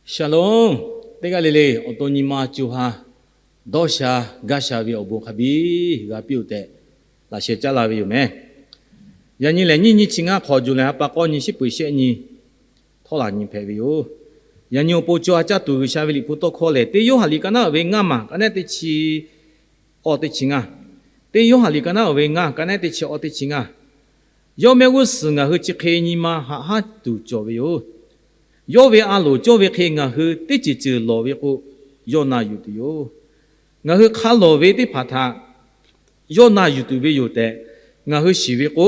Shalom. Teˇ g'aˇ le le awˬ to nyi ma co ha dawˇ sha gaˇ sha ve awˬ bon hk'a biˇ g'a piˇ-oˆ tehꞈ laꞈ sheh caˉ la ve yoˬ meh. Yaꞈ nyi lehˬ nyiˇ nyi chi ngaˇ hk'awꞈ juˬ lehˬ ha pa k'awˇ nyi shiˉ peuˬ shehˆ nyi htawˇ laˬ nyi hpehꞈ ve yoˬ. Yaꞈ nyi awˬ pon co ha caˇ tuˬ G'uiˬsha ve liꞈ hpu tawˇ hkawˇ lehˬ, teˇ Yoˇhanˬ liꞈ ka naˉ uiˍ ve ngaˇ maˬ ka naˉ teˇ chi awˇ teˇ chi ngaˇ. Teˇ Yoˇhanˬ liꞈ ka naˉ uiˍ ve ngaˇ ka naˉ teˇ chi awˇ teˇ chi ngaˇ. Yawˇ mehˆ g'uˇ suhˍ ngaˬ hui chi hk'e nyi ma haꞈ haˉ tuˬ cawˬ ve yoˬ. Yawˇ ve a loˍ cawˇ ve hk'e ngaˬ hui teˇ ceuˬ ceuˬ lawˬ ve k'o, yawˇ na yuˬ tuˬ yoˬ. Ngaˬ hui hk'a lawˬ ve teˇ hpaˍ htaꞈ yawˇ na yuˬ tuˬ ve yoˬ tehꞈ ngaˬ hui shiˍ ve k'o,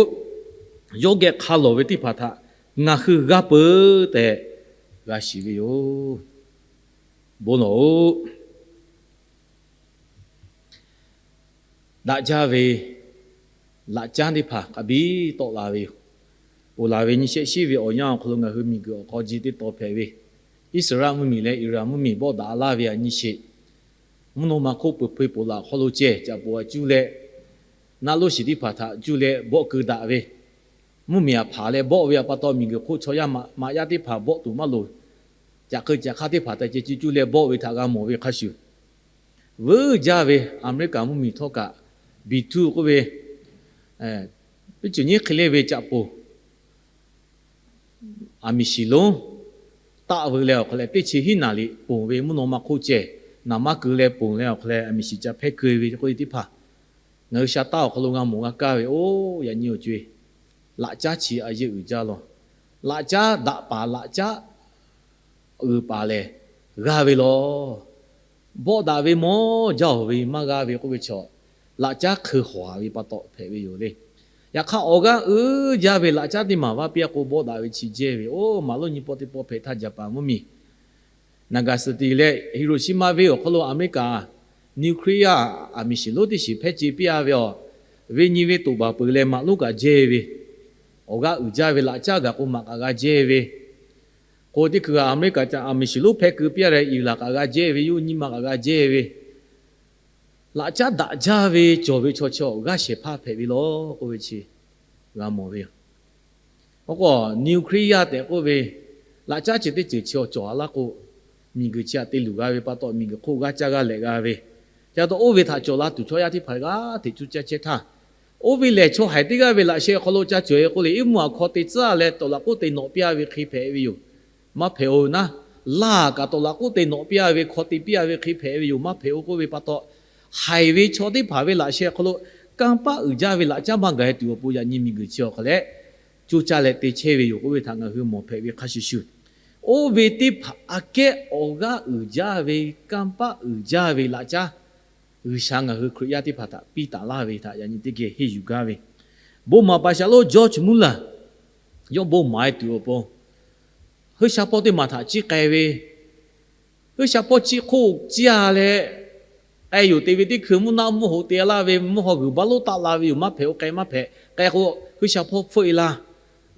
yawˇ geh hk'a lawˬ ve teˇ hpaˍ htaꞈ ngaˬ hui g'a peuˬ tehꞈ g'a shiˍ ve yoˬ. Bon lawˬ-oꞈ. Daꞈ jaˇ ve laꞈ caˉ teˇ hpaˍ hk'a biˇ tawˆ la ve yoˬ. Ponˬ laˬ ve nyi shehˆ shiˉ ve awˬ yanˇ awˬ hk'aw lo ngaˬ hui miˬguiˬ awˬ hk'aw ji teˇ taw hpehꞈ ve, Iˉsaˍreˍlaˆ mvuhˇmiˬ leh Iˍraˍnˍ mvuhˇmiˬ bawˆ daꞈ laˇ ve a nyi sheˍ. Mvuhˇ naw ma hk'oˆ peuˬ hpeuˇ ponˬ laˬ awˬ hk'aw lo ceh caꞈ poˬ a cuˇ leh, naˆ lonˉ shiˍ teˇ hpaˍ htaꞈ cuˇ leh bawˆ keu daꞈ ve, mvuhˇmiˬ a hpaˍ leh bawˆ ve a pa taw miˬguiˬ hk'oˆ chaw yaˇ maꞈ yaˇ teˇ hpaˍ bawˆ tuˬ maˇ loˍ. Caꞈ hk'eu caꞈ hk'aˇ teˇ hpaˍ htaꞈ ceh cuˇ leh bawˆ ve htaꞈ g'a mawˬ ve hk'a shuˍ, vuiˇ jaˇ ve America mvuhˇmiˬ htawˇ kaꞈ B two k'oˆ ve, teˇ ceuˬ nyiˉ hk'e le ve caꞈ poˬ, aˬ miˍ shiˍ lonˉ taˆ veu leh awˬ hk'aw leh teˇ chi hiˉ naˍ liꞈ ponˬ ve mvuhˇ naw ma hk'oˆ ceh, naˍ maˇ keu leh ponˬ leh awˬ hk'aw leh aˬ miˍ shiˍ ca hpehˇ keu ve k'oˆ ve teˇ hpaˍ, ngaˬ hui sha taˇ awˬ hk'aw lo g'a mawˬ g'a kaˇ ve. Oˇ yaꞈ nyi awˬ co-e laꞈ caˉ chi a yeˇ uiˍ jaˇ lawˬ. Laꞈ caˉ daꞈ paˍ laꞈ caˉ uiˍ paˍ lehˬ g'a ve lawˬ. Bawˆ daꞈ ve mawˇ jaˇ-oˬ ve maˇ g'a ve k'oˆ ve chaw, laꞈ caˉ hk'eu hawˍ-a ve pa taw hpehꞈ ve yoˬ le. Yaꞈ hk'aˇ awˬ g'aˇ uiˍ jaˇ ve laꞈ caˉ teˇ maˬ vaˇ piˇ-a k'o, bawˆ daꞈ ve chi jehˇ ve. Oˇ maˍ lonˉ nyi paw teˇ paw hpehꞈ htaˇ Japan mvuhˇmiˬ Nagasaki leh Hiroshima venˇ awˬ hk'aw lo America nuclear aˬ miˍ shiˍ lonˉ teˇ shiˍ hpehˇ ce piˇ-a ve awˬ, venˇ nyi venˇ toꞈ baˬ peuˬ leh maꞈ lonˉ kaꞈ jehˇ ve, awˬ g'aˇ uiˍ jaˇ ve laꞈ caˉ gaˬ k'o maꞈ kaꞈ g'a jehˇ ve, k'o teˇ hkui g'a America ca aˬ miˍ shiˍ lonˉ hpehˇ keu piˇ-a leh Iˍraˍnˍ kaꞈ g'a jehˇ ve, yawˇ nyi ma kaꞈ g'a jehˇ ve, laꞈ caˉ daꞈ jaˇ ve cawˬ ve chaw chi awˬ g'aˇ shehˍ hpaˇ hpehꞈ ve lawˬ k'oˆ ve chi g'a mawˬ ve yoˬ. Awˬ k'o nuclear tehꞈ k'oˆ ve laꞈ caˉ chi teˇ ceuˬ chi awˬ cawˬ-a laˇ k'o, miˬguiˬ chi htaꞈ te luˬ g'a ve pa taw miˬguiˬ hk'oˆ g'aˇ caˇ g'aˇ lehꞈ g'a ve, ca taw oˇ ve htaꞈ cawˬ la tuˬ chaw yaˇ teˇ hpaˍ g'aˇ hteꞈ cuˇ caˇ chehˇ htaˇ, oˇ ve lehˬ chaw haiˬ teˇ g'aˇ ve laꞈ sheh awˬ hk'aw lo ca cawˬ-e k'oˆ le, iˉ mvuhˇ aˬ hkaw te tcuhˉ leh tawˍ laꞈ k'oˆ te nawꞈ piˇ-a ve hk'e hpehꞈ ve yoˬ. Maˇ hpehꞈ-oˬ naˉ, laˇ kaꞈ tawˍ laꞈ k'oˆ te nawꞈ piˇ-a ve hkaw te piˇ-a ve hk'e hpehꞈ ve yoˬ. Maˇ hpehꞈ-oˬ k'oˆ ve pa taw, haiˬ ve chaw teˇ hpaˍ ve laꞈ sheh awˬ hk'aw lo kanˇ paˆ uiˍ jaˇ ve laꞈ caˉ maˇ gaˬ-e tuˬ awˬ pon yaꞈ nyi miˬguiˬ chi awˬ hk'aw leh coˇ caˇ leh te chehˇ ve yoˬ k'oˆ ve htaꞈ ngaˬ hui mawˬ hpehꞈ ve hk'a shuˍ shuˍ, oˇ ve teˇ hpaˍ aꞈ kehˉ awˬ g'aˇ uiˍ jaˇ ve kanˇ paˆ uiˍ jaˇ ve laꞈ caˉ G'uiˬsha ngaˬ hui Hkriꞈ yaˇ teˇ hpaˍ htaꞈ piˇ taˍ laˇ ve htaꞈ yaꞈ nyi teˇ geh henˇ yuˬ gaˇ ve. Bon maˍ paˍ shaˍ lonˉ George Muller, yawˇ bon maˍ-e tuˬ awˬ pon, G'uiˬsha hpawˇ teˇ maˬ htaꞈ ciˇ k'ai ve, G'uiˬsha hpawˇ ciˇ hk'oˆ ciˇ-a leh, k'ai yoˬ te ve teˇ hkui mvuhˇ naˆ mvuhˇ ho te laˇ ve, mvuhˇ haw g'uiˬ baˆ lonˉ taˆ la ve yoˬ. Maˇ hpehꞈ-oˬ, k'ai maˇ hpehꞈ, k'ai k'o G'uiˬsha hpawˇ hpfuhˆ-e laˇ,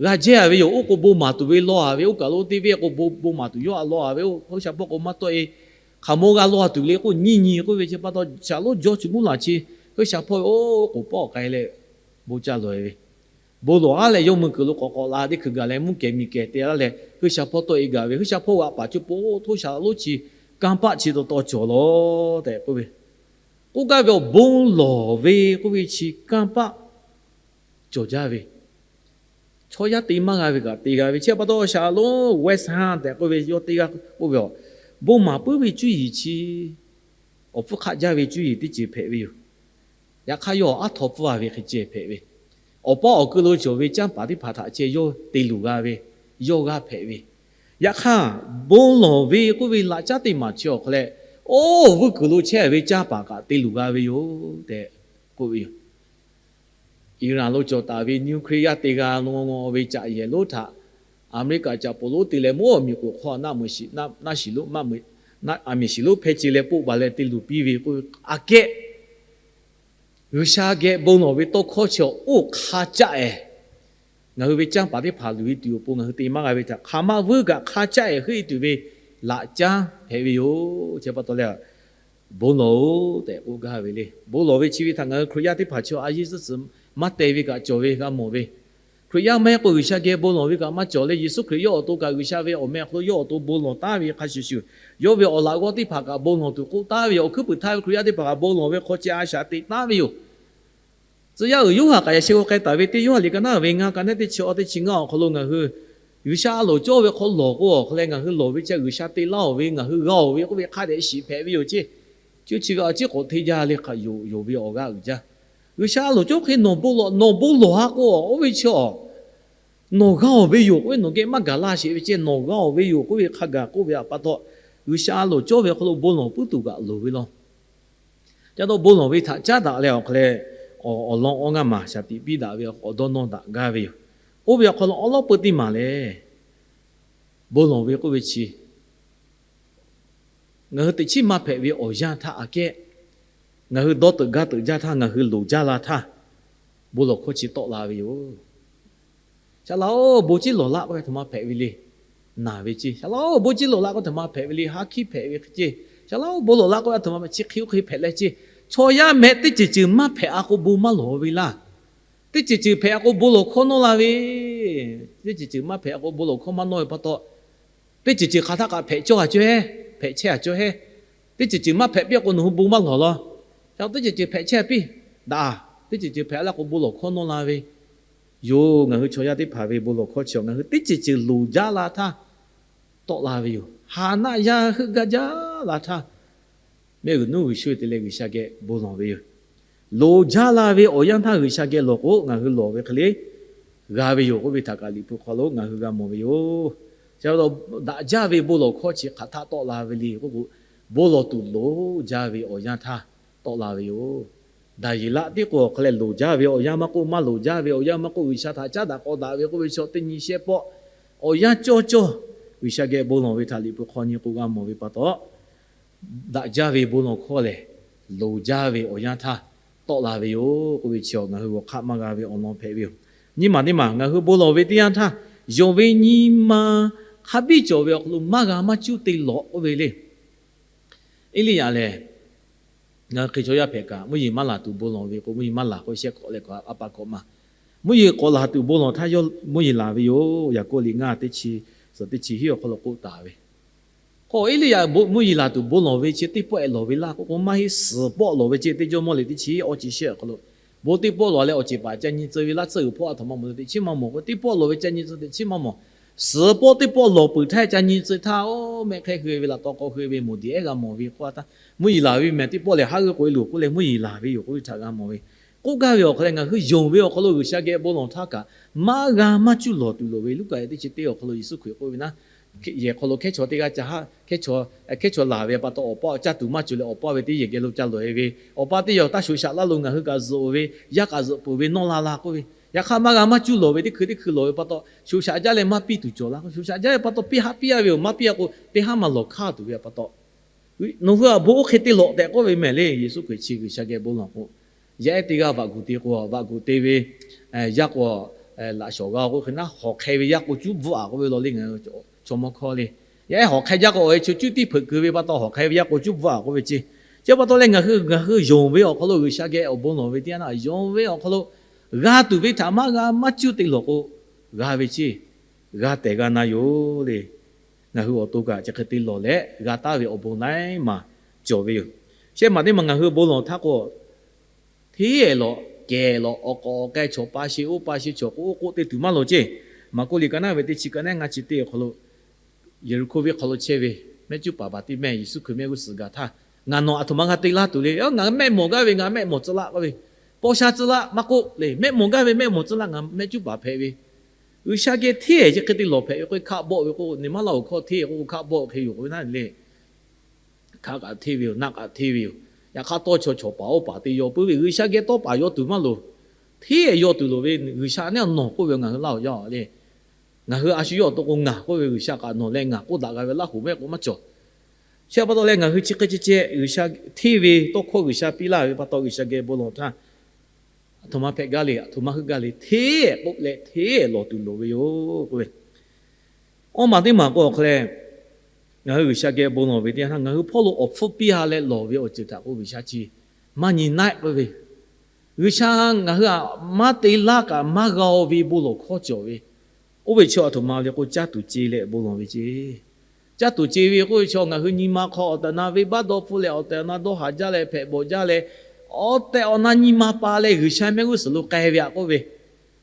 g'a jehˇ-a ve yoˬ. Oˇ k'o bon maˍ tuˬ ve law-a ve, oˇ kaˬ lo teˇ venˇ k'o bon maˍ tuˬ yawˇ a law-a ve, oˇ G'uiˬsha hpawˇ k'o maˇ tawˆ-e, hk'aˬ mawˇ g'a law tuˬ le k'oˆ nyiˇ nyi k'oˆ ve chi pa taw, shaˍ lonˉ George Muller chi G'uiˬsha hpawˇ ve oˇ k'oˍ pawˆ k'ai leh bon caˇ lawˬ-e ve. Bon lawˬ aˉ leh yawˇ mui kuiˬ lo k'awꞈ k'awꞈ la teˇ hkui gaˬ leh mvuhˇ kehˬ miˬ kehˬ te laˇ leh G'uiˬsha hpawˇ tawˆ-e gaˬ ve, G'uiˬsha hpawˇ g'aꞈ paˍ chi po htoˇ shaˍ lonˉ chi kanˇ paˆ chi taw taw cawˬ lawˬ tehꞈ k'oˆ ve. K'oˆ gaˇ ve awˬ bon lawˬ ve k'oˆ ve chi kanˇ paˆ cawˬ jaˇ ve, chaw yaˇ te maˇ g'a ve kaꞈ te g'a ve. Chi pa taw shaˍ lonˉ West Ham tehꞈ k'oˆ ve yawˇ teˇ g'aˇ k'oˆ ve, awˬ bon maˍ puiˉ ve cuˇ yiˍ chi awˬ hpfuhˇ hk'aˆ jaˇ ve cuˇ yiˍ teˇ ceuˬ hpehꞈ ve yoˬ. Yaꞈ hk'aˇ yawˇ aˉ htaw pfuhˇ-a ve hk'e ceh hpehꞈ ve, awˬ paˇ awˬ keu lo cawˬ ve canˇ paˍ teˇ hpaˍ htaꞈ ceh yawˇ te luˬ g'a ve, yawˇ g'aˇ hpehꞈ ve. Yaꞈ hk'aˇ, bon lawˬ ve k'oˆ ve laꞈ caˉ teˇ maˬ chi awˬ hk'aw leh, oˇ vuiˇ kuiˬ lo chehˇ ve canˇ paˍ kaꞈ te luˬ g'a ve yoˬ tehꞈ k'oˆ ve yoˬ. Iˍranˍ lo cawˬ taˍ ve nuclear yaˇ te g'a law ve caꞈ yehˬ lonˉ htaꞈ Aˍmeˍriˆkaˍ caꞈ poˍ lonˉ te leh mvuhˇ awˬ miˬ k'oˍ hk'aw naˆ shiˍ lonˉ hpehˇ ce leh poˆ baˬ leh te luˬ piˇ ve k'oˆ ve aꞈ kehˉ, G'uiˬsha geh bon lawˬ ve tawˇ hkawˇ chi awˬ oˇ hk'a caˆ-ehˍ, ngaˬ hui ve canˇ paˍ teˇ hpaˍ luˬ-e tuˬ awˬ pon ngaˬ hui te maˇ g'a ve htaꞈ hk'aˬ ma vuiˇ kaꞈ hk'a caˆ-ehˍ heuˆ-e tuˬ ve laꞈ caˉ hpehꞈ ve yoˬ. Chi pa taw leh, bon lawˬ-oˬ tehꞈ k'oˆ gaˇ ve le. Bon lawˬ ve chi ve htaꞈ ngaˬ hui Hkriꞈ yaˇ teˇ hpaˍ chi a yeˇ zuhˆ suhˍ maˇ teh ve kaꞈ cawˬ ve g'a mawˬ ve. Hkriꞈ yaˇ maˇ heˆ k'o G'uiˬsha geh bon lawˬ ve kaꞈ maˇ cawˬ leh, Yeˍsuˆ Hkriꞈ yawˇ awˬ to kaꞈ G'uiˬsha ve awˬ meh awˬ hk'aw lo yawˇ awˬ to bon lawˬ taˉ ve hk'a shuˍ shuˍ, yawˇ ve awˬ laꞈ g'awˇ teˇ hpaˍ kaꞈ bon lawˬ tuˬ k'oˆ taˉ ve yoˬ. Awˬ hkuiˉ puiˍ htaˇ ve Hkriꞈ yaˇ teˇ hpaˍ kaꞈ bon lawˬ ve hk'aw chi a shaꞈ teꞈ taˉ ve yoˬ. Tcuh yaˇ uiˍ Yoˇhanˬ kaꞈ yaꞈ sheh g'aw k'ai taˍ ve teˇ Yoˇhanˬ liꞈ ka naˉ ve ngaˇ, ka naˉ teˇ chi awˬ teˇ chi ngaˇ awˬ hk'aw lo ngaˬ hui G'uiˬsha a loˍ cawˇ ve hk'aw lawˬ k'o, awˬ hk'aw leh ngaˬ hui lawˬ ve chi G'uiˬsha te laˇ-oˬ ve, ngaˬ hui g'a-oˬ ve k'oˆ ve hk'a dehꞈ shiˍ hpehꞈ ve yoˬ ceˇ. Chi chi g'a a ciˉ k'awꞈ hteˇ jaˇ le hk'a yoˬ, yonˍ ve awˬ g'aˇ uiˍ jaˇ. G'uiˬsha a loˍ cawˇ hk'e nawˬ bon lawˬ, nawˬ bon lawˬ ha k'o, oˇ ve chi a nawˬ g'a-oˬ ve yoˬ k'oˆ ve, nawˬ geh maˇ gaˬ laˇ sheˍ ve ceˇ, nawˬ g'a-oˬ ve yoˬ k'oˆ ve hk'a gaˬ k'oˆ ve pa taw, G'uiˬsha a loˍ cawˇ ve awˬ hk'aw lo bon lawˬ puiˉ tuˬ kaꞈ loˍ ve law. Ca taw bon lawˬ ve htaꞈ caˉ daꞈ leh awˬ hk'aw leh, awˬ lawn awˇ ngaˇ maˬ shaˍ tiꞈ piˇ daꞈ ve awˬ dawˇ nawˇ daꞈ gaˇ ve yoˬ. Oˇ ve awˬ hk'aw lo awˉ lawˉ peuˇ teˇ maˬ lehˬ, bon lawˬ ve k'oˆ ve chi ngaˬ hui teꞈ chiˉ maˇ hpehꞈ ve awˬ yanˇ htaˇ aꞈ kehˉ, ngaˬ hui dawˇ teuꞈ gaˇ teuꞈ jaˇ htaˇ, ngaˬ hui loˍ jaˇ la htaˇ, bon lawˬ hkawˇ chi tawˆ la ve yoˬ. Shaˍ laꞈ-oˬ, bon ciˉ lawˬ laˆ k'oˆ ve a htoꞈ ma hpehꞈ ve le. Naˬ ve ceˇ. Shaˍ laꞈ-oˬ, bon ciˉ lawˬ laˆ k'oˆ ve a htoꞈ ma hpehꞈ ve le. Haˉ hkiˉ hpehꞈ ve ceˇ. Shaˍ laꞈ-oˬ, bon lawˬ laˆ k'oˆ ve a htoꞈ ma chi hk'e oˇ hk'e hpehꞈ leh ceˇ. Chaw yaˇ mehˆ teˇ ceuˬ ceuˬ maˇ hpehꞈ a k'o bon maˇ lawˬ ve laˇ. Teˇ ceuˬ ceuˬ hpehꞈ a k'o bon lawˬ hkawˇ nawˇ la ve. Teˇ ceuˬ ceuˬ maˇ hpehꞈ a k'o bon lawˬ hkawˇ maˇ nawˇ ve pa taw, teˇ ceuˬ ceuˬ hk'aˬ htaˇ kaꞈ hpehꞈ cawˇ a cawˇ hehˉ, hpehꞈ chehˇ a cawˇ hehˉ. Teˇ ceuˬ ceuˬ maˇ hpehꞈ piˇ a k'o nawˬ hui bon maˇ lawˬ law. Ca teˇ ceuˬ ceuˬ hpehꞈ chehˇ piˇ daꞈ. Teˇ ceuˬ ceuˬ hpehꞈ la k'o bon lawˬ hkawˇ nawˇ la ve yoˬ. Ngaˬ hui chaw yaˇ teˇ hpaˍ ve bon lawˬ hkawˇ chi ngaˬ hui teˇ ceuˬ ceuˬ loˍ jaˇ la htaˇ tawˆ la ve yoˬ. Haˍ naˆ yaˇ heuˆ gaˇ jaˇ la htaˇ, mehˆ g'uiˬ nuˉ g'uiˬ sho te leh G'uiˬsha geh bon lawˬ ve yoˬ. Loˍ jaˇ la ve awˬ yanˇ htaˇ G'uiˬsha geh lawˬ k'o, ngaˬ hui lawˬ ve hk'e le g'a ve yoˬ k'oˆ ve htaꞈ kaꞈ Liꞈ hpu hk'aw lo ngaˬ hui g'a mawˬ ve yoˬ. Chi pa taw daꞈ jaˇ ve bon lawˬ hkawˇ chi hk'aˬ htaˆ tawˆ la ve le k'oˆ k'o, bon lawˬ tuˬ loˍ jaˇ ve awˬ yanˇ htaˇ tawˆ la ve yoˬ. Daˍyeˍlaˆ tiˉ k'o awˬ hk'aw leh loˍ jaˇ ve awˬ yanˇ maˇ k'oˆ, maˇ loˍ jaˇ ve awˬ yanˇ maˇ k'oˆ, G'uiˬsha htaꞈ caˉ daꞈ k'aw daꞈ ve k'oˆ ve chaw teˇ nyi shehˆ pawˆ awˬ yanˇ cawˇ cawˇ G'uiˬsha geh bon lawˬ ve htaꞈ Liꞈ hpu hk'aw nyi k'o g'a mawˬ ve pa taw, daꞈ jaˇ ve bon lawˬ hkawˇ lehˬ, loˍ jaˇ ve awˬ yanˇ htaˇ tawˆ la ve yoˬ k'oˆ ve chi ngaˬ hui g'awˬ hk'aˆ maˇ g'a ve awˬ lawn hpehꞈ ve yoˬ. Nyi maˬ teˇ maˬ ngaˬ hui bon lawˬ ve teˇ yanˇ htaˇ, yonˍ ve nyi ma hk'a biˇ cawˬ ve awˬ hk'aw lo maˇ g'a maˇ cuˇ te lawꞈ k'oˆ ve le. Eˇliˇyaꞈ lehˬ, ngaˬ hui hk'e chaw yaˇ hpehꞈ kaꞈ, mvuhˇ yeˬ maˇ laˬ tuˬ bon lawˬ ve k'o, mvuhˇ yeˬ maˇ laˬ k'o shehˆ hk'awꞈ leh hk'awꞈ a pa hkawꞈ ma. Mvuhˇ yeˬ k'awꞈ laˬ tuˬ bon lawˬ htaˇ yawˇ mvuhˇ yeˬ laˬ ve yoˬ. Yaˍkoˆ liꞈ ngaˇ teˇ chi, suhˍ teˇ chi hiˉ awˬ hk'aw lo k'oˆ taˍ ve. K'o Eˇliˇyaꞈ mvuhˇ yeˬ laˬ tuˬ bon lawˬ ve chi teˇ pawˆ ehˍ lawˬ ve laˇ k'oˆ k'o, maˇ heˆ, suhˍ pawˆ lawˬ ve ceˇ. Teˇ Jawˇmawˇ liꞈ teˇ chi awˇ chi shehˆ awˬ hk'aw lo, bon teˇ pawˆ lawˬ leh awˬ ceˬ paˍ ca nyi tcuh ve laˇ tsuhˇ g'uiˬ hpawˇ a htoꞈ ma mawˬ le teꞈ chiˉ maˇ mawˬ k'o, teˇ pawˆ lawˬ ve ca nyi tcuh teꞈ chiˉ maˇ mawˬ. Suhˍ pawˆ teˇ pawˆ lawˬ peuˬ htaˇ ca nyi tcuh htaˇ, oˇ mehˆ hk'ehˇ hui ve laꞈ taw k'aw hui ve moˍ diˍ ehˉ g'a mawˬ ve k'oˆ a htaˇ, mvuhˇ yeˬ laˬ ve mehˬ teˇ pawˆ lehˬ haˉ g'uˇ k'oꞈ e loˬ k'oˆ leh mvuhˇ yeˬ laˬ ve yoˬ k'oˆ ve htaꞈ g'a mawˬ ve. K'oˆ gaˇ ve awˬ hk'aw leh ngaˬ hui yonˍ ve awˬ hk'aw lo G'uiˬsha geh bon lawˬ htaˇ kaꞈ, maˇ g'a maˇ cuˇ lawˬ tuˬ loˍ ve. Luˉkaꞈ yehˬ teˇ chi teˇ awˬ hk'aw lo Yeˍsuˆ Hkriꞈ k'oˆ ve naˉ, yehˬ hk'aw lo hkehˉ chaw teˇ g'aˇ ca haˉ, hkehˉ chaw laˬ ve pa taw awˬ paˇ awˬ caˇ tuˬ maˇ cawˬ leh awˬ paˇ ve teˇ yehˬ geh lo ca lawˬ e ve, awˬ paˇ teˇ yehˬ awˬ taˇ shoꞈ shaꞈ laˇ lo ngaˬ hui kaꞈ zuhꞈ ve, yaˇ kaꞈ zuhꞈ peuˬ ve nawˇ la la k'oˆ ve. Yaꞈ hk'aˇ maˇ g'a maˇ cuˇ lawˬ ve teˇ hkui teˇ hkui lawˬ ve pa taw, shoꞈ shaꞈ jaˇ leh maˇ piˇ tuˬ cawˬ laˇ k'o, shoꞈ shaꞈ jaˇ ve pa taw piˇ haˉ piˇ a ve yoˬ. Maˇ piˇ a k'o teˇ haˉ maˇ lawˬ hkaˇ tuˬ ve pa taw, nawˬ hui a bon oˇ hk'e te lawꞈ tehꞈ k'oˆ ve mehˬ le. Yeˍsuˆ Hkriꞈ chi G'uiˬsha geh bon lawˬ k'o, yaˇ ehˉ teˇ g'aˇ vaꞈ guˬ te k'o, vaꞈ guˬ te ve yaˇ k'o, laꞈ shawˍ g'a k'oˆ hk'e naˉ, hawˬ hk'e ve yaˇ k'o cuˉ bvuhˆ a k'oˆ ve law le. Ngaˬ hui chaw mawˇ hkawˇ le, yaˇ ehˉ hawˬ hk'e jaˇ k'o awˬ e chaw cuˉ tiˉ hpeuꞈ keu ve pa taw hawˬ hk'e ve yaˇ k'o cuˉ bvuhˆ a k'oˆ ve ceˇ. Chi pa taw leh ngaˬ hui ngaˬ hui yonˍ ve awˬ hk'aw lo G'uiˬsha geh awˬ bon lawˬ ve teˇ yanˇ, yonˍ ve awˬ hk'aw lo g'a tuˬ ve htaꞈ maˇ g'a maˇ cuˇ te lawˬ k'o, g'a ve ceˇ, g'a tehˬ g'a na yoˬ le. Ngaˬ hui awˬ to kaꞈ chi hk'e te lawˬ leh g'a taˍ ve awˬ bon laiˉ maˬ cawˬ ve yoˬ. Shehˆ maˬ teˇ maˬ ngaˬ hui bon lawˬ htaˇ k'o, hteˇ lawꞈ kehˬ lawꞈ awˬ k'awꞈ awˬ k'ai chaw pa sheˍ oˇ pa sheˍ chaw k'o oˇ k'oˆ te tuˬ maˇ lawˬ ceˇ. Maˍkuˆ liꞈ ka naˉ ve teˇ chi ka naˉ ngaˇ chi teˇ awˬ hk'aw lo, Yeˍriˆhkoˇ venˇ hk'aw lo chehˇ ve mehˆ cuˉ paˍ Baˍtiˆmehˇ Yeˍsuˆ Hkriꞈ mehˆ g'uˇ suhˍ gaˬ htaˇ, ngaˬ nawˬ a htoꞈ ma g'a te laˇ tuˬ le. Ngaˬ mehˆ mawˬ gaˇ ve ngaˬ mehˆ mawˬ tcuh laˆ k'oˆ ve, paw sha tcuh laˆ maˇ k'oˆ le. Mehˆ mawˬ gaˇ ve mehˆ mawˬ tcuh laˆ ngaˬ mehˆ cuˉ paˍ hpehꞈ ve. G'uiˬsha geh hteˇ ehˍ chi hk'e te lawˬ hpehꞈ ve k'o, hkaˆ bawˆ ve k'o, neˬ maˇ laˇ oˬ hkawˇ hteˇ k'o, hkaˆ bawˆ hk'e yoˬ k'oˆ ve naˉ le. Hkaˆ kaꞈ hteˇ ve yoˬ, naˆ kaꞈ hteˇ ve yoˬ. Yaꞈ hk'aˇ tawˇ chaw chaw paˍ oˇ paˍ te yaw puiˉ ve G'uiˬsha geh tawˇ paˍ yaw tuˬ maˇ loˍ. Hteˇ ehˍ yaw tuˬ loˍ ve G'uiˬsha neˉ nawˬ k'oˆ ve ngaˬ hui laˇ oˬ yaˇ le. Ngaˬ hui a shu yawˇ awˬ to k'o ngaˬ k'oˆ ve, G'uiˬsha kaꞈ nawˬ leh ngaˬ k'oˆ daꞈ g'a ve laˇ hoꞈ mehˆ k'o maˇ cawˬ. Chi pa taw leh ngaˬ hui chi hk'e ceh ceh G'uiˬsha hteˇ ve tawˇ hkawˇ G'uiˬsha piˇ laˇ ve pa taw G'uiˬsha geh bon lawˬ htaˇ, a htoꞈ ma hpehꞈ gaˇ le, a htoꞈ ma heuˆ gaˇ le, hteˇ ehˍ k'oˆ leh hteˇ ehˍ lawˬ tuˬ loˍ ve yoˬ k'oˆ ve. Awˇ maˬ teˇ maˬ k'o awˬ hk'aw leh, ngaˬ hui G'uiˬsha geh bon lawˬ ve teˇ yanˇ htaˇ ngaˬ hui hpawˇ lo awˬ hpfuhˇ piˇ ha leh lawˬ ve awˬ ceuˬ htaꞈ k'o G'uiˬsha chi maˇ nyi naˆ k'oˆ ve. G'uiˬsha ngaˬ hui htaꞈ maˇ te laˇ kaꞈ maˇ g'a-o ve bon lawˬ hkawˇ cawˬ ve, oˇ ve chaw aˬ htoꞈ ma ve k'o, caˇ tuˬ ce leh bon lawˬ ve ce. Caˇ tuˬ ce ve k'oˆ ve chaw ngaˬ hui nyi ma hk'aw awˬ tehˬ awˬ na venˇbaˆ dawˇ hpfuhˆ leh, awˬ tehˬ awˬ na dawˇ haˍ jaˇ leh, hpehꞈ bawˬ jaˇ leh, awˬ tehˬ awˬ na nyi ma pa leh G'uiˬsha mehˆ g'uˇ suhˍ lo k'ai ve aꞈ k'oˆ ve,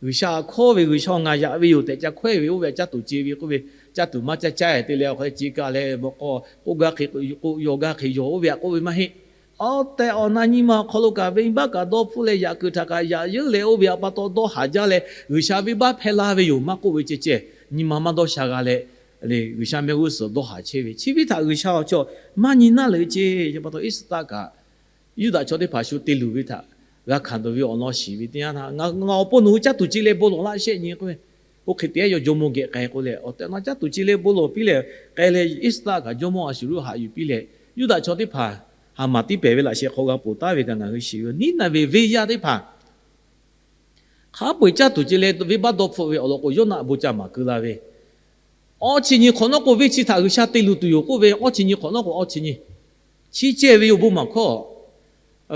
G'uiˬsha hkawˇ ve, G'uiˬsha ngaˬ yaꞈ ve yoˬ tehꞈ ca hkawehˇ ve oˇ ve aꞈ caˇ tuˬ ce ve k'oˆ ve, caˇ tuˬ maˇ caˇ caˇ te leh awˬ hk'aw leh ce kaˇ leh mawꞈ k'aw k'oˆ gaˇ hk'e k'o, yaw gaˇ hk'e yaw oˇ ve aꞈ k'oˆ ve maˇ heˆ. Awˬ tehˬ awˬ na nyi ma awˬ hk'aw lo kaꞈ venˇbaˆ kaꞈ dawˇ hpfuhˆ leh, yaꞈ kuiˬ htaꞈ kaꞈ yaꞈ yeunˇ leh, oˇ ve aꞈ pa taw dawˇ haˍ jaˇ leh, G'uiˬsha venˇbaˆ hpehˇ laˇ ve yoˬ maˇ k'oˆ ve ceh ceh, nyi ma maˇ dawˇ sha g'a leh, G'uiˬsha mehˆ g'uˇ suhˍ dawˇ haˍ chehˇ ve chi ve htaꞈ G'uiˬsha awˬ chaw maˇ nyi naˉ leh ce. Chi pa taw Iˉsaˍreˍlaˆ kaꞈ Yuˇdaꞈ chaw teˇ hpaˍ shu te luˬ ve htaꞈ g'a hkanˍ dawˬ ve awˬ lawn shiˍ ve teˇ yanˇ htaˇ, ngaˬ awˬ pon nawˬ hui caˇ tuˬ ce leh bon lawˬ laˇ shehˆ nyi k'oˆ ve, oˇ hk'e te yaˇ yaw jawˇmawˇ geh k'ai k'o leh, awˬ tehˬ awˬ na caˇ tuˬ ce leh bon lawˬ piˇ leh k'ai leh, Iˉsaˍreˍlaˆ kaꞈ jawˇmawˇ Aˍsuˍruˆ haꞈ yuˬ piˇ leh, Yuˇdaꞈ chaw teˇ hpaˍ Haˍmaˍ tiˉ pehˬ ve laꞈ sheh hk'aw g'a ponˬ taˉ ve kaꞈ ngaˬ hui shiˍ ve yoˬ. Niˉnaˍveˍ venˇ yaˇ teˇ hpaˍ hk'a peu-eˬ caˇ tuˬ ce leh venˇbaˆ dawˇ hpfuhˆ ve awˬ lawn k'o, Yoˇnaˆ bon ca maˍ keu la ve, awˇ chi nyi hk'awꞈ nawˉ k'o, venˇ chi htaꞈ G'uiˬsha te luˬ tuˬ yoˬ k'oˆ ve, awˇ chi nyi hk'awꞈ nawˉ k'o, awˇ chi nyi chi ceh ve yoˬ bon maˍ hkawˇ.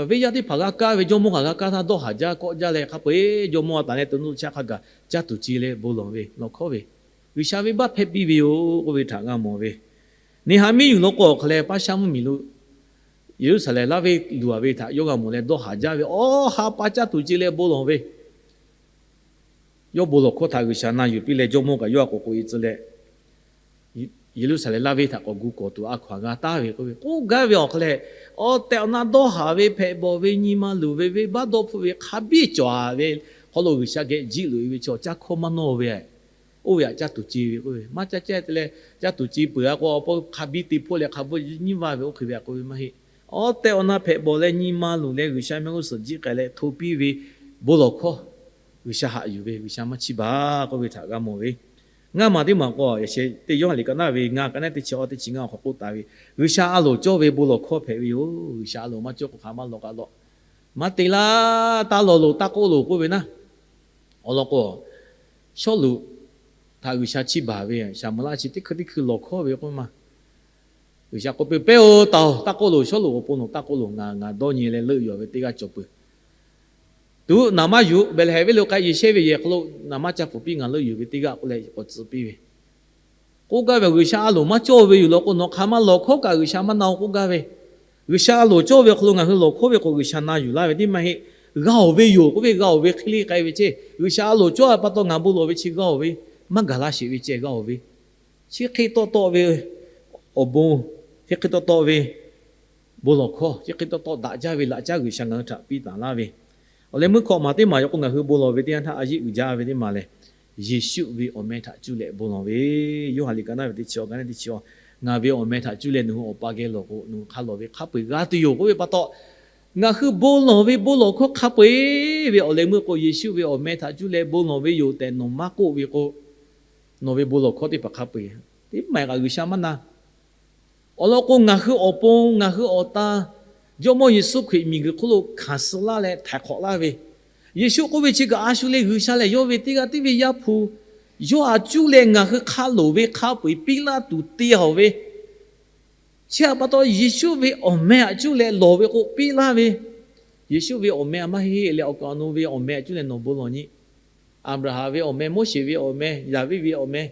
Venˇ yaˇ teˇ hpaˍ g'a kaˇ ve, jawˇmawˇ kaꞈ g'a kaˇ htaˇ dawˇ haˍ jaˇ kawˆ jaˇ leh, hk'a peu-eˬ jawˇmawˇ a taˍ leh to nuˇ chaˇ hk'a gaˬ caˇ tuˬ ce leh bon lawˬ ve lawˬ hkawˇ ve, G'uiˬsha venˇbaˆ hpehˇ piˇ ve yoˬ k'oˆ ve htaꞈ g'a mawˬ ve. Neˍhaˍmiˆ yuˬ law k'o awˬ hk'a leh paˇ shaˉ mvuhˇmiˬ lo Yeˍruˆsaˍlehnˍ laˇ venˇ luˬ a ve htaꞈ yawˇ g'a mawˬ leh dawˇ haˍ jaˇ ve, awˬ ha pa caˇ tuˬ ce leh bon lawˬ ve, yawˇ bon lawˬ hkawˇ htaꞈ G'uiˬsha na yuˬ piˇ leh, jawˇmawˇ kaꞈ yawˇ a k'oˍ k'oꞈ e tcuh leh, Yeˍruˆsaˍlehnˍ laˇ venˇ htaꞈ k'awꞈ gu kawˍ tuˬ a hkaw-anˬ g'a taˍ ve k'oˆ ve, k'oˆ gaˇ ve awˬ hk'a leh, awˬ tehˬ awˬ na dawˇ haˍ ve, hpehꞈ bawˬ ve, nyi ma luˬ ve, venˇbaˆ dawˇ hpfuhˆ ve, hk'a biˇ cawˬ ve hk'aw lo G'uiˬsha geh jiˆ loꞈ e ve chaw caˇ hkawˇ maˇ nawˇ ve, oˇ ve htaꞈ caˇ tuˬ ce ve k'oˆ ve, maˇ caˇ caˇ te leh caˇ tuˬ ce peuˬ a k'o, awˬ pon hk'a biˇ te hpoˆ leh hk'a bvuhˆ nyiˇ vaˇ ve oˇ hk'e ve a k'oˆ ve maˇ heˆ. Awˬ tehˬ awˬ na hpehꞈ bawˬ leh nyi ma luˬ leh G'uiˬsha mehˆ g'uˇ suhˍ jiˆ k'ai leh hto piˇ ve bon lawˬ hkawˇ, G'uiˬsha haꞈ yuˬ ve, G'uiˬsha maˇ chiˇ baˬ k'oˆ ve htaꞈ g'a mawˬ ve. Ngaˇ maˬ teˇ maˬ k'o, yaꞈ sheh teˇ Yoˇhanˬ liꞈ ka naˆ ve ngaˇ, ka naˆ teˇ chi awˇ teˇ chi ngaˇ awˬ hk'aw k'oˆ taˍ ve, G'uiˬsha a loˍ cawˇ ve bon lawˬ hkawˇ hpehꞈ ve yoˬ. G'uiˬsha a loˍ maˇ cawˇ k'o hk'aˬ maˇ lawˬ k'aꞈ lawˬ, maˇ te laˇ, taˇ lawˬ loˬ, taˇ k'oˆ loˬ k'oˆ ve naˉ. Awˬ lawn k'o, Sawˉluꞈ htaꞈ G'uiˬsha chiˇ baˬ ve, Saˍmo-eˍlaˆ chi teˇ hkui teˇ hkui lawˬ hkawˇ ve k'oˆ ma. G'uiˬsha k'oˆ piˇ, Pehˇ-oˬ, taˍ-oˬ, taˇ k'oˆ loˬ, Sawˉluꞈ awˬ pon nawˬ taˇ k'oˆ loˬ, ngaˬ ngaˬ dawˇ nyi leh leuˆ yuˬ ve teˇ g'aˇ cawˬ peuˬ. Tuˬ naˍ maˇ yuˬ, Behˍlehˍhehnˍ venˇ lo k'ai, Yeˍsehˇ ve yehˬ hk'aw lo naˍ maˇ ca pfuhˍ piˇ, ngaˬ leuˆ yuˬ ve teˇ g'aˇ k'oˆ leh k'awꞈ tcuh piˇ ve. K'oˆ gaˇ ve, G'uiˬsha a loˍ maˇ cawˇ ve yoˬ law k'o, nawˬ hk'aˬ maˇ lawˬ hkawˇ kaꞈ G'uiˬsha maˇ na-o k'oˆ gaˇ ve. G'uiˬsha a loˍ cawˇ ve awˬ hk'aw lo ngaˬ hui lawˬ hkawˇ ve k'o, G'uiˬsha na yuˬ laˇ ve teˇ maˇ heˆ. G'a-oˬ ve yoˬ k'oˆ ve, g'a-oˬ ve hk'e le k'ai ve ceˇ. G'uiˬsha a loˍ cawˇ a pa taw ngaˬ bon lawˬ ve chi g'a-oˬ ve, maˇ gaˬ la sheˍ ve ceh g'a-oˬ ve, chi hk'e taw taw ve awˬ bon, chi hk'e taw taw ve bon lawˬ hkawˇ, chi hk'e taw taw daꞈ jaˇ ve laꞈ caˉ G'uiˬsha ngaˬ hui htaꞈ piˇ taˍ laˇ ve. Awˬ leh meuˇ hkawꞈ maˬ teˇ maˬ yaw k'o, ngaˬ hui bon lawˬ ve teˇ yanˇ htaˇ a yeˆ uiˍ jaˇ ve teˇ maˬ lehˬ, Yeˍsuˆ ve awˬ meh htaꞈ cuˇ leh bon lawˬ ve. Yoˇhanˬ liꞈ ka naˆ ve teˇ chi awˬ, ka naˆ teˇ chi awˬ, Ngaˬ ve awˬ meh htaꞈ cuˇ leh nawˬ hui Awˬ pa geh lawˬ k'o, nawˬ hui hk'a lawˬ ve hk'a peu-eˬ g'a tuˬ yoˬ k'oˆ ve pa taw, ngaˬ hui bon lawˬ ve bon lawˬ hkawˇ hk'a peu-eˬ ve awˬ leh meuˇ k'o, Yeˍsuˆ ve awˬ meh htaꞈ cuˇ leh bon lawˬ ve yoˬ tehꞈ nawˬ maˇ k'oˆ ve k'o, nawˬ ve bon lawˬ hkawˇ teˇ hpaˍ hk'a peu-eˬ teˇ maˬ kaꞈ G'uiˬsha maˇ na. Awˬ lawn k'o, ngaˬ hui awˬ pon ngaˬ hui awˬ tan Jawˇmawˇ Yeˍsuˆ Hkriꞈ miˬguiˬ hk'oˆ lo hkanˍ suh laˇ leh htaiˍ hk'awꞈ laˇ ve, Yeˍsuˆ k'oˆ ve chi kaꞈ a shu le, G'uiˬsha lehˬ yawˇ ve teˇ g'aˇ tiˉ ve Yaˇ hpu, yawˇ htaꞈ cuˇ leh ngaˬ hui hk'a loˍ ve hk'a peu-eˬ piˇ laˇ tuˬ te-a ve, chi htaꞈ pa taw Yeˍsuˆ ve awˬ meh htaꞈ cuˇ leh lawˬ ve k'o piˇ laˇ ve. Yeˍsuˆ ve awˬ meh htaꞈ maˇ heˆ leh awˬ kaˍ awˬ nu ve awˬ meh htaꞈ cuˇ leh nawˬ bon lawˬ nyi. Aˍbraˍhanˍ ve awˬ meh, Moˉseˍ ve awˬ meh, Daˍviˆ ve awˬ meh,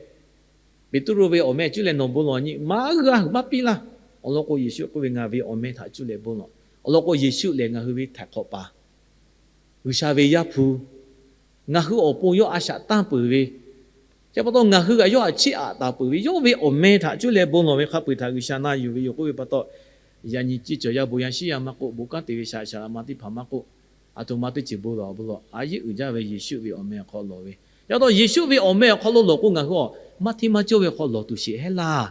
Peˍtruˆ ve awˬ meh cuˇ leh nawˬ bon lawˬ nyi, maˇ g'a hui maˇ piˇ laˇ. Awˬ lawn k'o, Yeˍsuˆ k'oˆ ve, Ngaˬ ve awˬ meh htaꞈ cuˇ leh bon lawˬ. Awˬ lawn k'o, Yeˍsuˆ lehˬ ngaˬ hui ve htaiˍ hk'awꞈ paˍ, G'uiˬsha ve Yaˇ hpu, ngaˬ hui awˬ pon yawˇ a shaꞈ tanˇ peuˬ ve, chi pa taw ngaˬ hui kaꞈ yawˇ htaꞈ chiˇ aꞈ taˍ peuˬ ve, yawˇ ve awˬ meh htaꞈ cuˇ leh bon lawˬ ve hk'a peu-eˬ htaꞈ G'uiˬsha na yuˬ ve yoˬ k'oˆ ve pa taw, yaꞈ nyi ceˇ cawˬ yaˇ bon yaˇ shiˉ yaˇ maˇ k'oˆ, bon kanˉ te ve shaˍ laꞈ ma teˇ hpaˍ maˇ k'oˆ, aˬ htoꞈ ma teˇ ceuˬ bon lawˬ a bon lawˬ, a yeˆ uiˍ jaˇ ve Yeˍsuˆ ve awˬ meh awˬ hk'aw lawˬ ve. Chi pa taw Yeˍsuˆ ve awˬ meh awˬ hk'aw lo lawˬ k'o, ngaˬ hui a maˇ hteˇ maˇ cawˇ ve hk'aw lawˬ tuˬ sheˍ heˉ laˇ.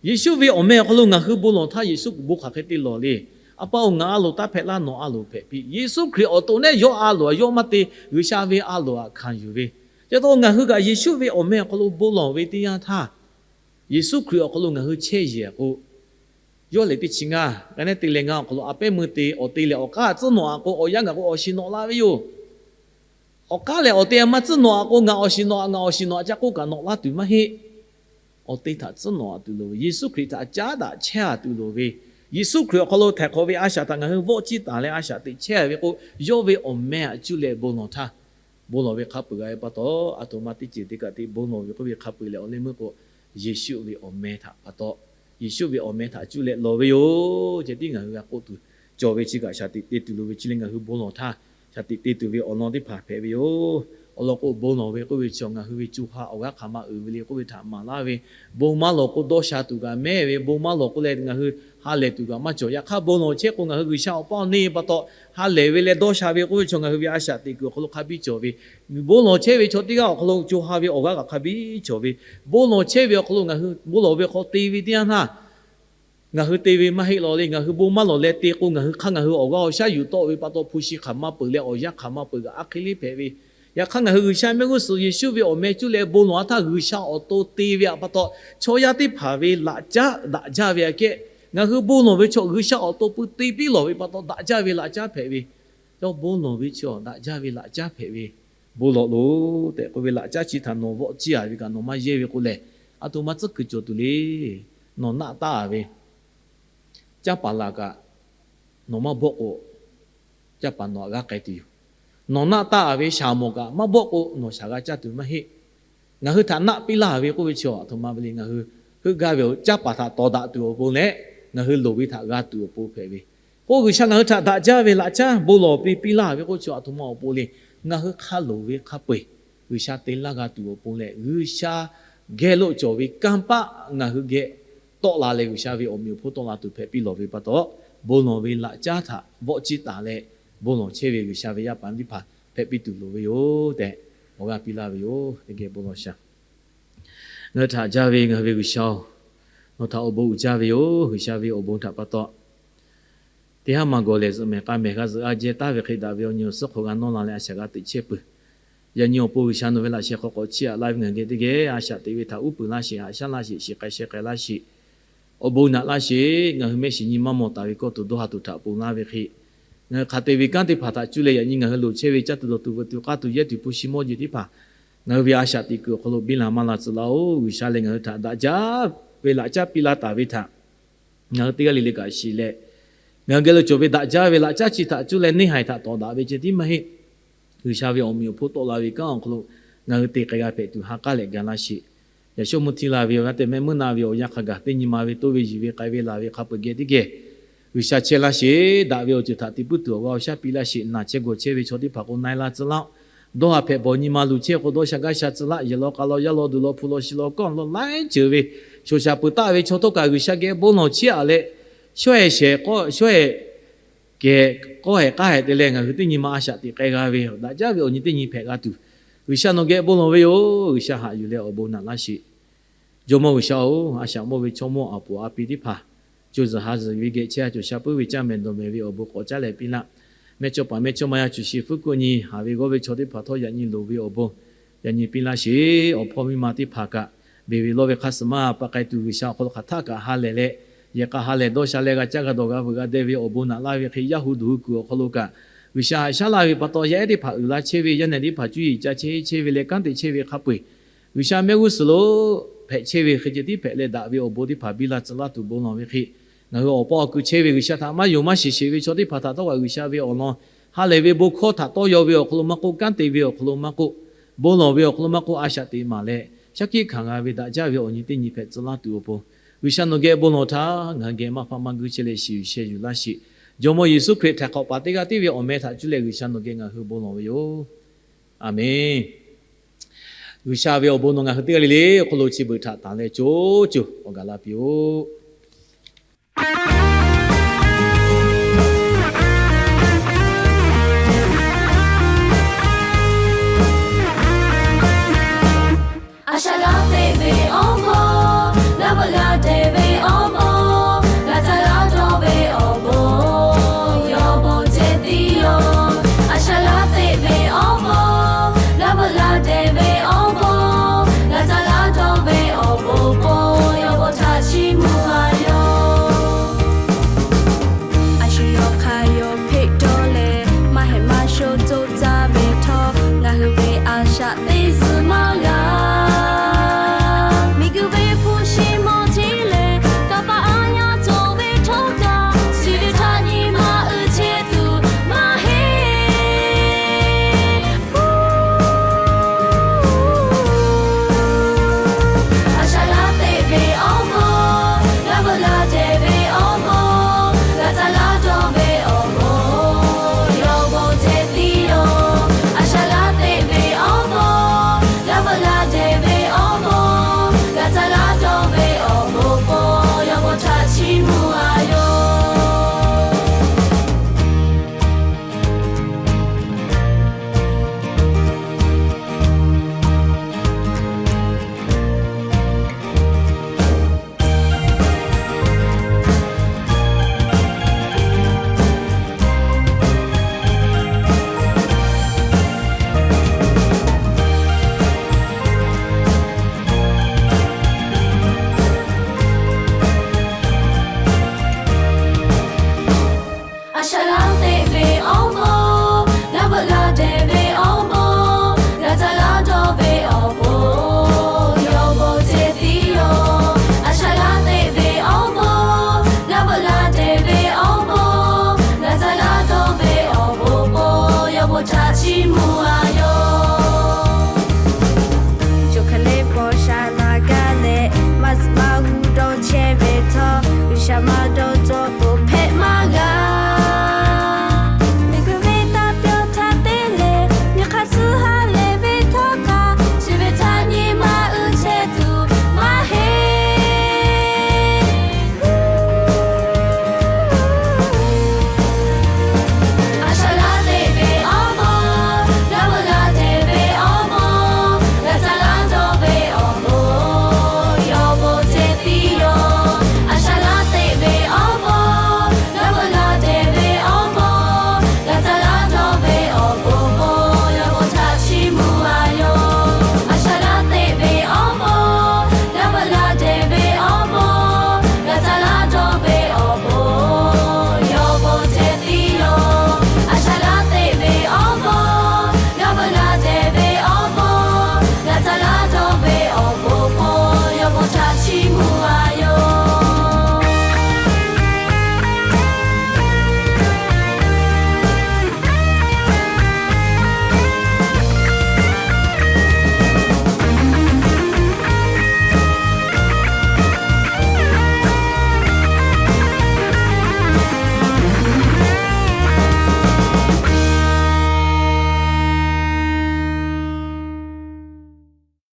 Yeˍsuˆ ve awˬ meh awˬ hk'aw lo ngaˬ hui bon lawˬ htaˇ, Yeˍsuˆ bon hk'aˬ hk'e te lawˬ le. A pa-oˬ, ngaˬ a loˍ taˇ hpehꞈ laˇ, nawˬ a loˍ hpehꞈ piˇ. Yeˍsuˆ Hkriꞈ awˬ to nehˉ yawˇ a loˍ htaꞈ yawˇ maˇ te, G'uiˬsha ve a loˍ htaꞈ hkanˍ yuˬ ve. Chi pa taw ngaˬ hui kaꞈ Yeˍsuˆ ve awˬ meh awˬ hk'aw lo bon lawˬ ve teˇ yanˇ htaˇ, Yeˍsuˆ Hkriꞈ awˬ hk'aw lo ngaˬ hui chehˇ yeˬ k'o, yawˇ lehˬ teˇ chi ngaˇ, ka naˉ te leh ngaˇ awˬ hk'aw lo a pehˉ meuˇ te, awˬ te lehˬ awˬ k'aˉ tcuhˉ nawꞈ a k'o, awˬ yanˇ ngaˬ k'o awˬ shiˍ nawꞈ la ve yoˬ. Awˬ k'aˉ lehˬ awˬ te maˇ tcuhˉ nawꞈ a k'o, ngaˬ awˬ shiˍ nawꞈ, ngaˬ awˬ shiˍ nawꞈ ca k'oˆ kaꞈ nawꞈ laˇ tuˬ maˇ heˆ. Awˬ te htaꞈ tcuhˉ nawꞈ a tuˬ loˍ ve, Yeˍsuˆ Hkriꞈ htaꞈ caˉ daꞈ chehˇ a tuˬ loˍ ve, Yeˍsuˆ Hkriꞈ awˬ hk'aw lo htaiˍ hk'awꞈ ve a shaꞈ htaꞈ ngaˬ hui vawˆ ciˇ taˍ leh a shaꞈ teꞈ chehˇ ve k'o, yawˇ ve awˬ meh htaꞈ cuˇ leh bon lawˬ htaˇ, bon lawˬ ve hk'a peu-eˬ g'a ve pa taw, aˬ htoꞈ ma teˇ ceuˬ teˇ kaꞈ te bon lawˬ ve k'oˆ ve hk'a peu-eˬ leh awˬ leh meuˇ k'o, Yeˍsuˆ ve awˬ meh htaꞈ pa taw, Yeˍsuˆ ve awˬ meh htaꞈ cuˇ leh lawˬ ve yoˬ. Ceh tiˉ ngaˬ hui g'a k'oˆ tuˬ cawˬ ve chi kaꞈ shaˍ tiꞈ te tuˬ loˍ ve chi leh ngaˬ hui bon lawˬ htaˇ, shaˍ tiꞈ te tuˬ ve awˬ lawn teˇ hpaˍ hpehꞈ ve yoˬ. Awˬ lawn k'o, bon lawˬ ve k'oˆ ve chi ngaˬ hui ve co ha awˬ g'aˇ hk'aˬ ma uiˍ ve le k'oˆ ve htaꞈ maˍ laˇ ve, bon maˇ lawˬ k'o dawˇ sha tuˬ kaꞈ mehˇ ve, bon maˇ lawˬ k'oˆ leh ngaˬ hui ha lehˬ tuˬ kaꞈ maˇ cawˬ. Yaꞈ hk'aˇ, bon lawˬ chehˇ k'o ngaˬ hui G'uiˬsha awˬ paˇ awˬ neˇ pa taw ha lehˬ ve leh dawˇ sha ve k'oˆ ve chi ngaˬ hui ve a shaꞈ teꞈ kuiˬ awˬ hk'aw lo hk'a biˇ cawˬ ve, bon lawˬ chehˇ ve chaw teˇ g'aˇ awˬ hk'aw lo co ha ve awˬ g'aˇ kaꞈ hk'a biˇ cawˬ ve, bon lawˬ chehˇ ve awˬ hk'aw lo ngaˬ hui bon lawˬ ve hk'aw te ve teˇ yanˇ htaˇ, ngaˬ hui te ve maˇ heˆ law le. Ngaˬ hui bon maˇ lawˬ leh te k'o, ngaˬ hui hk'aˇ ngaˬ hui awˬ g'aˇ awˬ shaˉ yuˬ tawˆ ve pa taw, hpu shi hk'aˬ ma peuˬ leh awˬ yanˇ hk'aˬ ma peuˬ kaꞈ aˉ hk'e le hpehꞈ ve. Yaꞈ hk'aˇ, ngaˬ hui G'uiˬsha mehˆ g'uˇ suhˍ Yeˍsuˆ ve awˬ meh cuˇ leh bon lawˬ a htaˇ, G'uiˬsha awˬ to te ve htaꞈ pa taw, chaw yaˇ teˇ hpaˍ ve laꞈ caˉ daꞈ jaˇ ve aꞈ kehˉ, ngaˬ hui bon lawˬ ve chaw G'uiˬsha awˬ to pui te piˇ lawˬ ve pa taw daꞈ jaˇ ve laꞈ caˉ hpehꞈ ve. Yawˇ bon lawˬ ve chi daꞈ jaˇ ve laꞈ caˉ hpehꞈ ve. Bon lawˬ loˬ tehꞈ k'oˆ ve laꞈ caˉ chi htaꞈ nawˬ vawˆ ciˇ a ve kaꞈ nawˬ maˇ yehˇ ve k'o lehˬ, aˬ htoꞈ ma tcuhˉ kuiˬ cawˬ tuˬ le. Nawˬ naˆ taˇ a ve caˇ paˍ laˬ kaꞈ nawˬ maˇ bawˆ k'o, caˇ paˍ nawˬ htaꞈ g'aˇ k'ai tuˬ yoˬ. Nawˬ naˆ taˇ a ve shaˍ mawˬ kaꞈ maˇ bawˆ k'o, nawˬ shaˍ g'a caˇ tuˬ maˇ heˆ. Ngaˬ hui htaꞈ naˆ piˇ laˇ ve k'oˆ ve chi aˬ htoꞈ ma ve le, ngaˬ hui heuˆ gaˇ ve awˬ caˇ paˍ htaꞈ tawˍ daꞈ tuˬ awˬ pon leh, ngaˬ hui loˍ ve htaꞈ g'a tuˬ awˬ pon hpehꞈ ve. K'o, G'uiˬsha ngaˬ hui htaꞈ daꞈ jaˇ ve laꞈ caˉ bon lawˬ piˇ piˇ laˇ ve k'oˆ chi aˬ htoꞈ ma awˬ pon le, ngaˬ hui hk'a loˍ ve hk'a peu-eˬ G'uiˬsha te laˇ g'a tuˬ awˬ pon leh, G'uiˬsha geh lo cawˬ ve kanˇ paˆ ngaˬ hui geh tawˆ la leh, G'uiˬsha ve awˬ meꞈ awˬ hponˇ tawˆ la tuˬ hpehꞈ piˇ lawˬ ve pa taw, bon lawˬ ve laꞈ caˉ htaꞈ vawˆ ciˇ taˍ leh, bon lawˬ chehˇ ve G'uiˬsha ve yaˇ paˍ teˇ hpaˍ hpehꞈ piˇ tuˬ loˍ ve yoˬ tehꞈ, awˬ g'aˇ piˇ laˇ ve yoˬ. Teˇ geh bon lawˬ shaˍ. Ngaˬ hui htaꞈ jaˇ ve ngaˬ hui ve G'uiˬsha-oˬ, nawˬ htaꞈ awˬ bon uiˍ jaˇ ve yoˬ. G'uiˬsha ve awˬ bon htaꞈ pa taw, teˇ haˉ maˇ gawˬ lehˬ, zuhꞈ mehˍ k'a mehˍ g'a zuhꞈ g'a jehˇ taˍ ve hk'e, daꞈ ve awˬ nyi awˬ suhˉ hk'aw g'a nawˇ la leh a shaꞈ g'a teꞈ chehˇ peuˬ. Yaꞈ nyi awˬ pon G'uiˬsha nawˬ ve laꞈ sheh hk'aw k'awꞈ chiˇ aꞈ laˇ ve ngaˬ geh teˇ geh a shaꞈ teꞈ ve htaꞈ uˉ peunˍ laˇ sheˍ, haꞈ shaˉ laˇ sheˍ, shiˍ k'ai sheh k'ai laˇ sheˍ. Awˬ bon naꞈ laˇ sheˍ. Ngaˬ hui mehˆ shiˍ nyi maˇ mawˬ taˍ ve kawˇ tuˬ dawˇ ha tuˬ htaꞈ ponˬ laˇ ve hk'e, ngaˬ hui hk'a te ve kanˉ teˇ hpaˍ htaꞈ cuˇ leh yaꞈ nyi ngaˬ hui loˍ chehˇ ve caˇ tuˬ dawˬ tuˬ veuꞈ tuˬ k'aˇ tuˬ yehˇ tuˬ hpu shi mawˇ jeˬ teˇ hpaˍ ngaˬ hui ve a shaꞈ teꞈ kuiˬ awˬ hk'aw lo biˇ la maˇ la tcuh laˇ-oˬ. G'uiˬsha leh ngaˬ hui htaꞈ daꞈ jaˇ ve laꞈ caˉ piˇ laˇ taˍ ve htaꞈ ngaˬ hui teˇ g'aˇ le le kaꞈ shiˍ leh, ngaˬ hui geh lo cawˬ ve daꞈ jaˇ ve laꞈ caˉ chi htaꞈ cuˇ leh neˇ haiˬ htaꞈ tawˍ daꞈ ve ceh tiˉ maˇ heˆ. G'uiˬsha ve awˬ meꞈ awˬ hponˇ tawˆ la ve kanˉ awˬ hk'aw lo ngaˬ hui te k'ai g'a hpehꞈ tuˬ ha k'aˉ leh ga laˇ sheˍ. Yaꞈ shawˉ mvuhˇ htiˇ la ve awˬ g'aˇ tehꞈ mehˆ meuˇ na ve awˬ yanˇ hk'a gaˬ teˇ nyi ma ve toˇ ve yiˬ ve k'ai ve laˬ ve hk'a peu-eˬ geh teˇ geh G'uiˬsha chehˇ laˇ sheˍ. Daꞈ ve awˬ ceuˬ htaꞈ tiꞈ puiˉ tuˬ awˬ g'aˇ awˬ shaˉ piˇ laˇ sheˍ. Naˬ chehˇ gawˬ chehˇ ve chaw teˇ hpaˍ k'o na-e la tcuh laˇ-oˆ. Dawˇ ha hpehꞈ bawˬ nyi ma luˬ chehˇ k'o dawˇ sha gaˇ sha tcuh laˇ. Yehˬ law k'a law yaˇ law duˬ law hpu law shi law kawˇ law laiˉ ceuˬ ve shoˍ shaˍ peuˬ taˆ ve chaw htawˇ kaꞈ G'uiˬsha geh bon lawˬ chiˇ aꞈ leh, shawˉ-ehˍ shehˍ k'awˇ shawˉ-ehˍ kehˬ k'awˇ-ehˍ k'aˇ-ehˍ te leh ngaˬ hui teˇ nyi ma a shaꞈ teꞈ k'ai g'a ve daꞈ jaˇ ve awˬ nyi teˇ nyi hpehꞈ g'a tuˬ, G'uiˬsha nawˬ geh bon lawˬ ve yoˬ. G'uiˬsha haꞈ yuˬ leh awˬ bon naꞈ laˇ sheˍ. Jawˇmawˇ G'uiˬsha-oˬ, a shaꞈ mawˇ ve chaw mawˇ aˬ poˍ a pi teˇ hpaˍ co zuhˬ ha zuhˬ ve geh chehˇ a cawˬ sha puiˉ ve caˇ mehˍ dawˬ mehˍ ve awˬ bon k'awꞈ caˉ leh piˇ laˇ. Mehˇchawˇpaˍ mehˇchawˇma yaˇ cuˬ shi fuˉ kuˆ nyi haˍ ve g'awˇ ve chaw teˇ hpaˍ htawˇ yaꞈ nyi loˍ ve awˬ bon yaꞈ nyi piˇ laˇ sheˍ. Awˬ hpawˇ miˇ ma teˇ hpaˍ kaꞈ beˬ ve lawˇ ve hk'a suhˍ maˇ pa k'ai tuˬ G'uiˬsha awˬ hk'aw lo hk'aˬ htaˆ kaꞈ ha lehˬ leh, yehˬ k'a ha lehˬ dawˇ sha leh g'a caˇ g'a dawˬ g'a veuꞈ g'a deh ve awˬ bon naꞈ laˇ ve hk'e, yaˇ hu duˬ hui kuiˬ awˬ hk'aw lo kaꞈ G'uiˬsha haꞈ shaˉ laˇ ve pa taw, yaˇ ehˉ teˇ hpaˍ uiˍ la chehˇ ve, yaˇ nehˬ teˇ hpaˍ cuˇ yiˍ ca chehˇ chehˇ ve leh kanˉ te chehˇ ve hk'a peu-eˬ, G'uiˬsha mehˆ g'uˇ suhˍ lo hpehꞈ chehˇ ve hk'e ceh tiˉ hpehꞈ leh daꞈ ve awˬ bon teˇ hpaˍ biˇ la tcuh laˇ tuˬ bon lawˬ ve hk'e, ngaˬ hui awˬ paw awˬ kui chehˇ ve G'uiˬsha htaꞈ maˇ yonˍ maˇ shiˍ sheˍ ve chaw teˇ hpaˍ htaꞈ htawˇ kaꞈ G'uiˬsha ve awˬ lawn ha lehˬ ve bon hkawˇ htaꞈ tawˇ yaw ve awˬ hk'aw lo maˇ k'oˆ, kanˉ te ve awˬ hk'aw lo maˇ k'oˆ, bon lawˬ ve awˬ hk'aw lo maˇ k'oˆ, a shaꞈ teꞈ maˍ leh shaˉ hkiˆ hkanˍ g'a ve daꞈ jaˇ ve awˬ nyi teˇ nyi hpehꞈ tcuh laˇ tuˬ awˬ pon, G'uiˬsha nawˬ geh bon lawˬ htaˇ ngaˬ hui geh maˇ hpaˇ maˇ guiˇ chehˇ leh shiˍ yuˬ sheh yuˬ laˇ sheˍ. Jawˇmawˇ Yeˍsuˆ Hkriꞈ htaiˍ hk'awꞈ paˍ teˇ g'aˇ tiˉ ve awˬ meh htaꞈ cuˇ leh G'uiˬsha nawˬ geh ngaˬ hui bon lawˬ ve yoˬ. Aˬmenˍ. G'uiˬsha ve awˬ bon nawˬ ngaˬ hui teˇ g'aˇ le le awˬ hk'aw lo chi beuꞈ htaꞈ tanˍ leh co co awˬ gaˬ la piˇ-oˆ.